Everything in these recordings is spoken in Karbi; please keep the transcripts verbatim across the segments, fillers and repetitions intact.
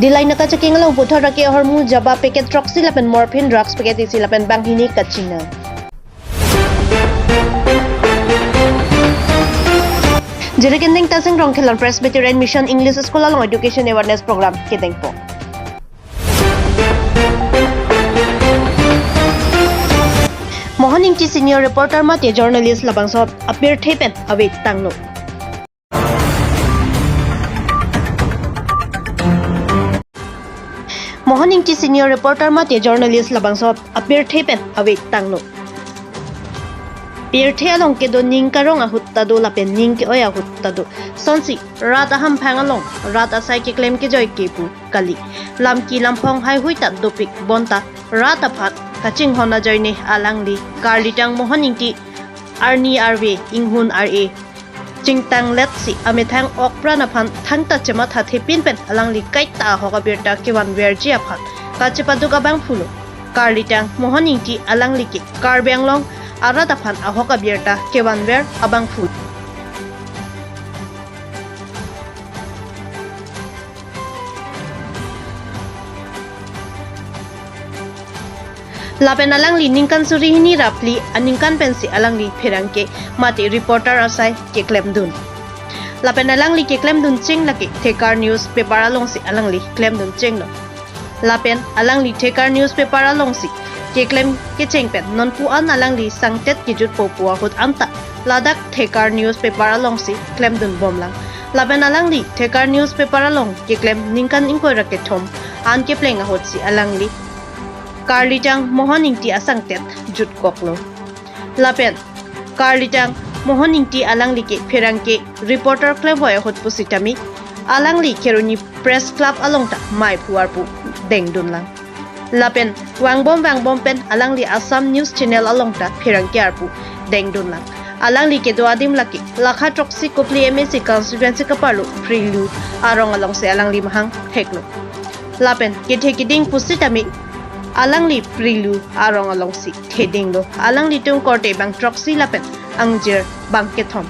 Dillai Nakacheking along puthot rake ahormu jaba packet throksi lapen morphine drugs packet isi lapen banghini kachinang. Jirikinding Tasing Rongkhelon Presbyterian Mission English School along education awareness program kedengpo. Mohon Ingti senior reporter mate journalist labangso apirthe pen ave tanglo. Mohon Ingti senior reporter mate journalist labangso apirthe pen ave tanglo. Pirthe along kedo ning karong ahut ta do lapen ning ke-oi ahut ta do. Sonsi rat ahamphang along rat asai keklem kejoi ke pu kali. Lamki lamphong haihui ta dopik bonta rat aphan kachinghon ajoine alangli karlitang Mohon Ingti arni arve inghun ar-e chingtangletsi amethang okpran aphan thangta chematha thepin pen alangli kaita ahok abirta kevanverji aphan kachepaduk abangphulo. Karlitang Mohon Ingti alangli ke Karbi Anglong arat aphan ahok abirta kevanver abangphu. Lapen alangli ningkan suri hini ra phli aningkan pensi alangli pherangke mate reporter asai keklemdun. Lapen alangli keklemdun cheng lake Thekar News Paper alongsi alangli klemdun chenglo. Lapen alangli Thekar News Paper alongsi keklem kecheng pen nonpu an alangli sangtet kejutpo pu ahut anta ladak Thekar News Paper alongsi klemdun bomlang. Lapen alangli Thekar News Paper along keklem ningkan ingkoi ra kethom an kepleng ahutsi alangli karlitang Mohon Ingti asangtet jutkoklo. Lapen karlitang Mohon Ingti alangli ke pherangke reporter klemvoi ahut pusitame alangli Kheroni Press Club along ta maiphu arpu dengdunlang. Lapen vangbom vangbom pen alangli Assam News Channel along ta pherangke arpu dengdunlang. Alangli kedo adim lake lakha throksi kopli M A C constituency kaparlo Prilu arong alongsi alangli mahang theklo. Lapen kethe keding pusitame alangli Prilu arong alongsi thedinglo. Alanglitum korte bang throksi lapen angjir bang kethom.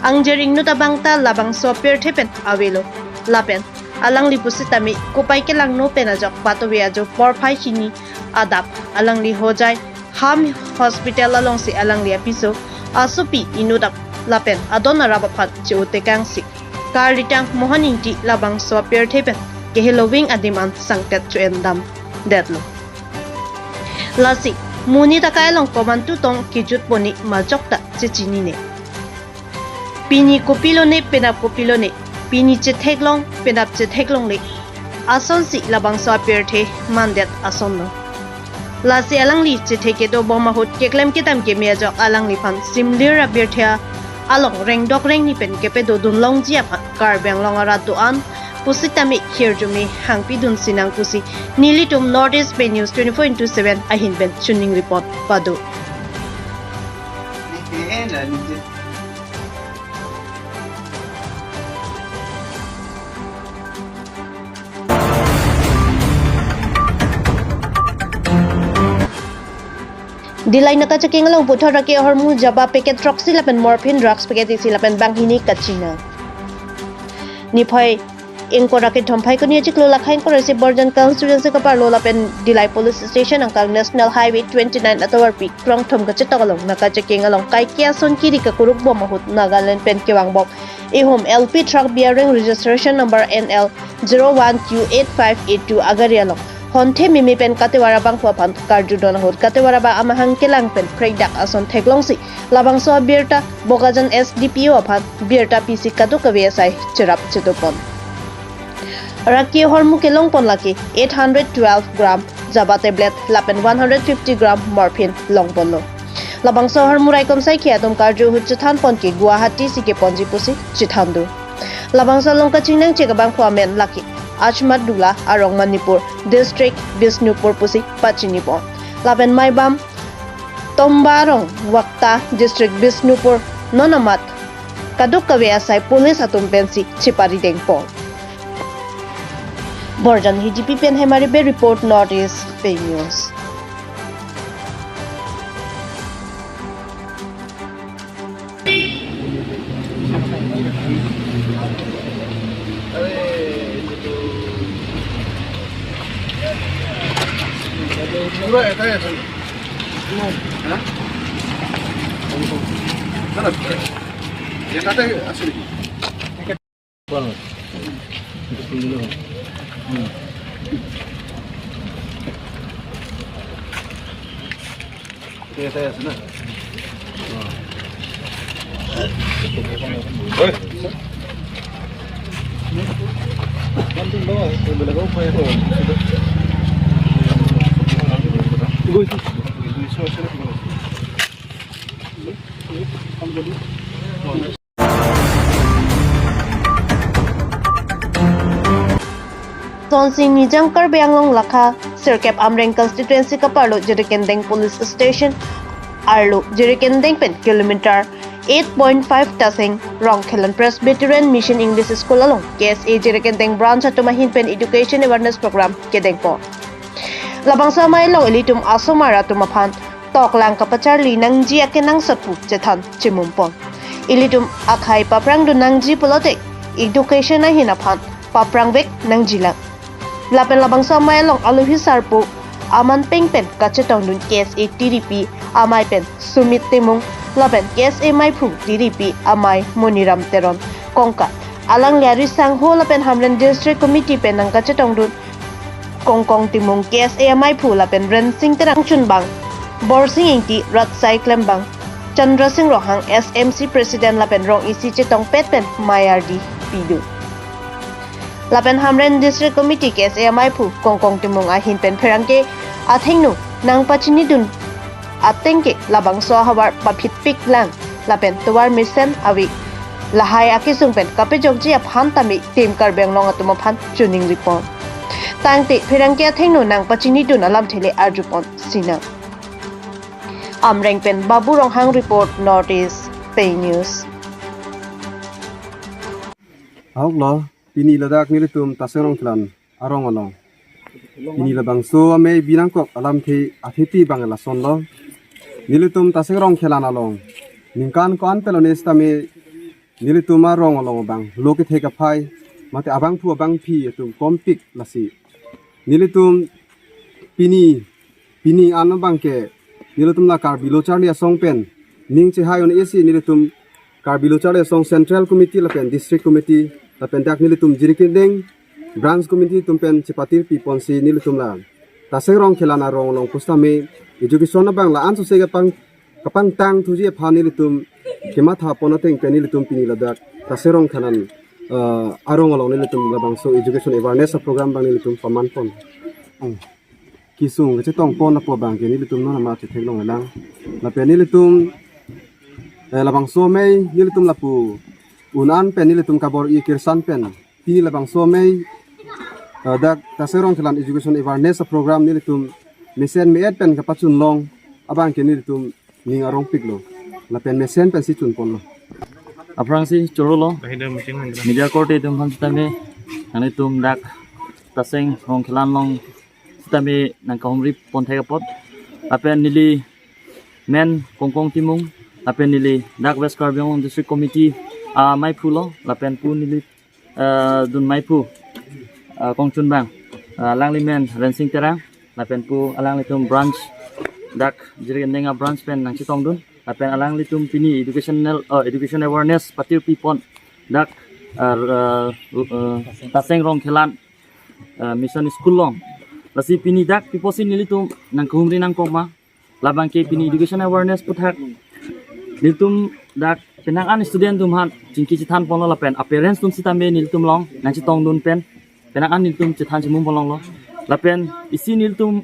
Angjir ingnut abang ta labangso apirthe pen avelo. Lapen alangli pusitame kopai kelangno pen ajok patuve ajo porphai hini adap alangli Hojai Ham Hospital alongsi alangli apiso asopi inut ap lapen adon arap aphan che-otekangsi karlitang Mohon Ingti labangso apirthe pen keheloving adim an sangtet cho-endamdetlo. Lasi monit akai along komantu tong kejutpo ne majok ta chechinine. Pini kopilone penap kopilone, pini chetheklong penap chetheklongle asonsi labangso apirthe mandet asonlo. Lasi alangli chethe kedo bom ahut keklem kedam keme ajok alangliphan simlir abirthe along rengdok rengni pen kepedodun longji aphan Karbi Anglong arat do-an pusitame hirjume hangpidun sinang pusi nelitum North East Pei News twenty-four into seven ahin pen chuning report pado. Dillai Nakacheking along puthot rake ahormu jaba packet throksi lapen morphine drugs packet isi lapen banghini kachinang. Niphai ingkoi ra kethom Phaikuni achiklo lakha ingkoi ra isi Borjan constituency kaparlo lapen Dillai police station angkang National Highway twenty-nine atovarpi krongthom kachetok along Nakacheking along kaike ason kiri kakuruk bom ahut Nagaland pen kevangbom ihum L P truck bearing registration number N L zero one Q eight five eight two agari along honthe mimi pen katovar abangphu aphan karjudon ahut katovar abang amahang kelang pen phrekdak ason theklongsi labangso abirta Bokajan S D P O aphan birta pisi kadokave asai cherap chetopon. Rake ahormu kelongpon lake eight hundred twelve gram jaba tablet lapen one hundred fifty gram morphine longponlo. Labangso ahormu raikom saikhi atum karju ahut chethanpon ke Guwahati si keponji pusi chethandu. Labangso along kachingnang chek abangphu amen lake Achmadula arong Manipur district Bishnupur pusi pachinipon. Lapen Maibam Tomba arong Wakta district Bishnupur non amat kadokave asai police atum pensi chepari dengpon. Borjan Hidipi pen Hemari Bey report, North East Pei News. পুৰা এটাই আছে। হা? দাদা, এটাতে আছে নেকি? এটাই আছে না? Sonsi Nijang Karbi Anglong lakha sirkep Amreng constituency kaparlo Jirikindeng Police Station arlo Jirikindeng pen kilometer eight point five Taseng Rongkhelan Presbyterian Mission English School along K S A Jirikindeng branch atum ahin pen education awareness program kedengpo. Labangso amei along ilitum asomar atum aphan toklang kapacharli nangji akenangsot pu chethan chimumpon. Ilitum akhei paprangdun nangji pulote education ahin aphan paprangvek nangjilang. Lapen labangso amei along alohi sarpo aman peng pen kachetongdun K S A T D P amei pen Sumit Timung lapen K S A meiphu T D P amei Moniram Teron kongkat. Alangli ari sangho lapen Hamren District Committee pen nangkachetongdun Kongkong Timung K S A ameiphu lapen Rensing Terang chunbang, Borsing Ingti, Ratsai Klembang, Chandra Sing Ronghang S M C President lapen rong isi chetongpet pen mei ardi pidun. Lapen Hamren District Committee K S A ameiphu Kongkong Timung ahin pen pherangke athengno nangpachinidun ateng ke labangso ahavar paphitpiklang lapen tovar mesen ave lahai akesung pen kapejokji aphan tame Team Karbi Anglong atum aphan chuning ripon. Tangte pherangke athengno nangpachinidun alamthe le arjupon sinang. Amreng pen Babu Ronghang report, North East Pei News. Ahok lo, pini ladak nelitum Taseng Rongkhelan arong along. Pini labangso amei binangkok alamthe athepi abang lason lo. Nelitum Taseng Rongkhelan along ningkan ko-an pelone sitame nelitum arong along abang lo kethe kaphai mate abangphu abangphi atum kompik lasi. Nelitum pini pini an abang ke nelitum la Karbi Lo Charli Asong pen ning chehai un-e si nelitum Karbi Lo Charli Asong Central Committee lapen District Committee lapen dak nelitum Jirikindeng Branch Committee atum pen chepatir piponsi nelitum la Taseng Rongkhelan arong along pusitame education abang la-an sose kapang kapangtang thuji aphan nelitum kematha pon ateng pen nelitum pini ladak Taseng Rongkhelan, eh, arong along nelitum labangso education awareness program abang nelitum pamanpon. Hmm. Kesung kachetongpon apo abang ke nelitum non ama chetheklonglelang. Lapen nelitum, eh, labangso amei nelitum lapu un-an pen nelitum kabor-i kirsan pen pini labangso amei, eh, dak Taseng Rongkhelan education awareness program nelitum mesen me-et pen kapachunlong abang ke nelitum ning arongpiklo. Lapen mesen pensi chunponlo. Aphrangsi chorolo. Media korte atum aphan sitame nanglitum dak Taseng Rongkhelan along sitame nangkahumri ponthek apot. Lapen neli men Kongkong Timung, lapen neli dak West Karbi Anglong District Committee ameiphu lo, lapen pu neli, eh, dunmeiphu, eh, kongchunbang, eh, alangli men Rensing Terang, lapen pu alanglitum branch dak Jirikindeng abranch pen nangchetongdun, lapen alanglitum pini educational, eh, education awareness patir pipon dak, eh, eh, eh, Taseng Rongkhelan, eh, Mission School along. Lasi pini dak piposi nelitum nangkahumri nangkok ma. Labang ke pini education awareness aputhak nelitum dak penang an student atum aphan chingki chethanponlo lapen a-parents atum sitame nelitum along nangchetongdun pen penang an nelitum chethan chimum ponlonglo. Lapen isi nelitum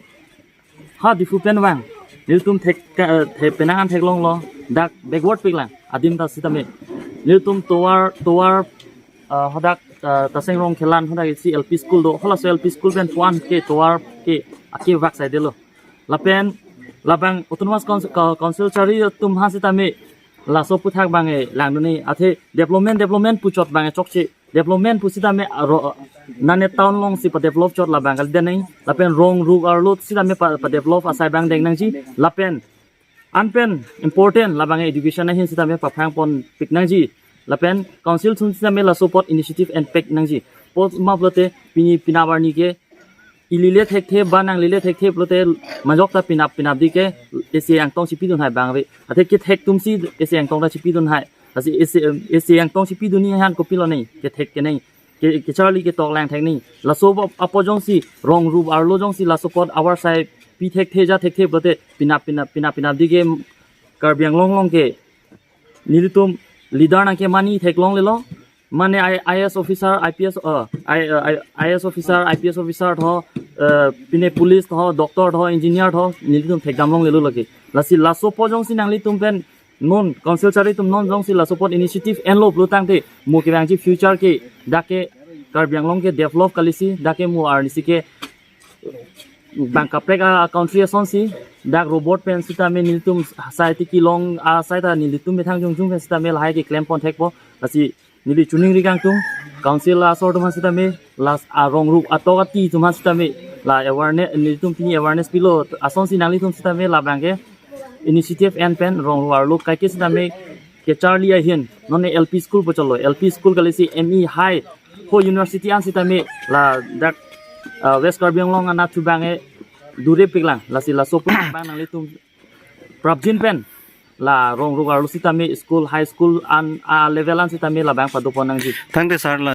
ha Diphu pen vang nelitum thek, eh, thek penang an theklonglo dak backward piklang adim ta sitame nelitum tovar tovar, eh, hadak, eh, Taseng Rongkhelan hadak isi L P school do, halaso L P school pen puan ke tovar ke akevak saidelo. Lapen labang Autonomous Council, Council charli atum aphan sitame laso aputhak abang e langdun-e, athe development development puchot abang e chokche, development pusitame aro nane town alongsi padevelop chot labang kali deng nang, lapen rong ruk arlo sitame pa, padevelop asai abang deng nangji, lapen anpen important labang e education ahin sitame paphrangponpik nangji, lapen council atum sitame laso apot initiative enpek nangji. Apot ma pulote pini penap arni ke Ilile thekthe ba nanglile thekthe pulote majok ta pinap pinap di ke isi angtong chipidun hai bang ave. Athe kethek atum si isi angtong ta chipidun hai. Lasi isi, isi angtong chipidun ni han kopilo ne kethek ke ne. Ke, kecharli ketok lang thek ne. Laso ap-, apo jongsi rong rup arlo jongsi laso apot avar sai pi thekthe ja thekthe pulote pinap pinap pinap pinap di ke Karbi Anglong along ke nelitum leader nangkeman ni theklonglelo. Mane I, IAS officer, IPS, uh, I, uh, I, IAS officer, IPS officer tho, uh, pine police tho, doctor tho, engineer tho, nelitum thekdamlonglelo lake. Lasi laso apo jongsi nanglitum pen non council chari atum non jongsi laso apot initiative enlo pulo tangte mo kevangji future ke dak ke Karbi Anglong ke develop kalisi, dak ke mo arnisi ke bang kaprek a country asonsi dak robot pen sitame nelitum sai tiki long asai ta nelitum methang jongjung pen sitame lahai keklem pon thekpo. Lasi neli choningri kangtung council asor atum aphan sitame, lasi arong rup atok ati atum aphan sitame la awareness, nelitum pini awareness pilo asonsi nanglitum sitame labang ke initiative en pen rong rup arlo kaike sitame kecharli ahin non LP school pu cholo, LP school kalisi ME high ho university an sitame ladak, uh, West Karbi Anglong anatthu bang e dure piklang. Lasi laso apo bang nanglitum prapjin pen la rong rup arlo sitame school, high school an a level an sitame labang padopon nangji. Tangte sir la